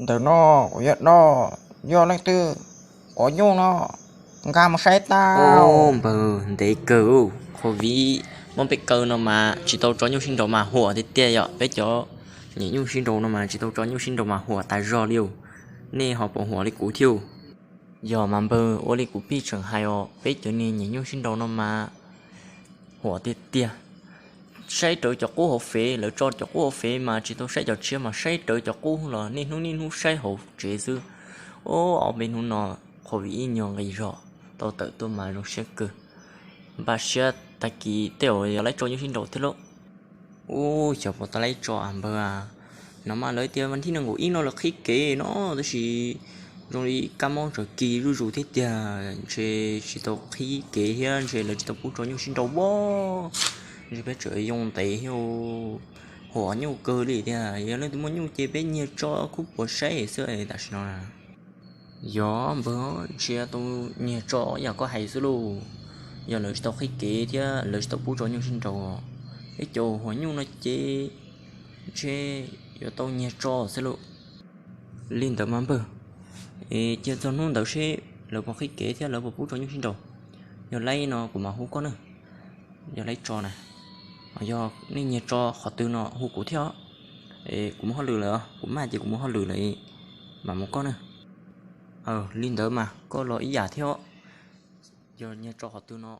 Ntawm no kuv yog do, yog leej twg quav nyuj no, nkag mus saib tau. Npawg, ntev kawg, qhov vim muab peb kaw no mas tsis tau tso nyuj sib nraus mas huam tiag tiag yom. Peb cov nyiam nyuj sib nraus no mas tsis tau tso nyuj sib nraus mas huam tas zog li. Nej ho puas huam li kuv thiab? Yog mas npawg, ua li kuv pib tseem hais os, peb cov niag nyiam nyuj sib nraus no mas huam tiag tiag. Saib rawv cov qub hauv Fev, lawv tso cov qub hauv Fev mas tsis tau saib cov tshiab, mas saib rawv cov qub los niaj hnub niaj hnub saib hauv tsev xwb. Ob peb hnub no qhov vim ib nyuag nqis zog tau tawm tuaj mas zoo siab kawg. Npaj siab tag kis tej zaum yog laib tso nyuj sib nraus thiab lauj. Ub, xyov puas tau laib tso npawg. No mas lawv tias vas thib nees nkaum ib no lawv qhib kev no, tab sis zoo li kab mob tsaws kis zuj zus thiab tiag, ntshe tsis tau qhib kev thiab ntshe lawv tsis tau pub tso nyuj sib nraus as. Ntshe peb tseem yoo ntev thiab, huam nyuj kawg li tiag. Yog leej twg muaj nyuj ces peb nyiag tso kuj puas saib xwb tam sim no. Yog npawg, ntshe tau nyiag tso yam koj hais xwb lauj. Yog lawv tsis tau qhib kev thiab lawv tsis tau pub tso nyuj sib nraus, peb cov huam nyuj no ces ntshe yuav tau nyiag tso xwb lauj. Li ntawd mas npawg, es cia txog hnub ntawd seb lawv puas qhib kev thiab lawv puas pub tso nyuj sib nraus. Yog laib no kuv mam hu koj na. Yog laib tso na, yog nej nyiag tso qhov twg no hu kuv thiab. Kuv mus hauj lwm lawm, kuv maj ces kuv mus hauj lwm lawm, mam mus koj na. Li ntawd mas koj los ib yam thiab, yog nyiag tso qhov twg no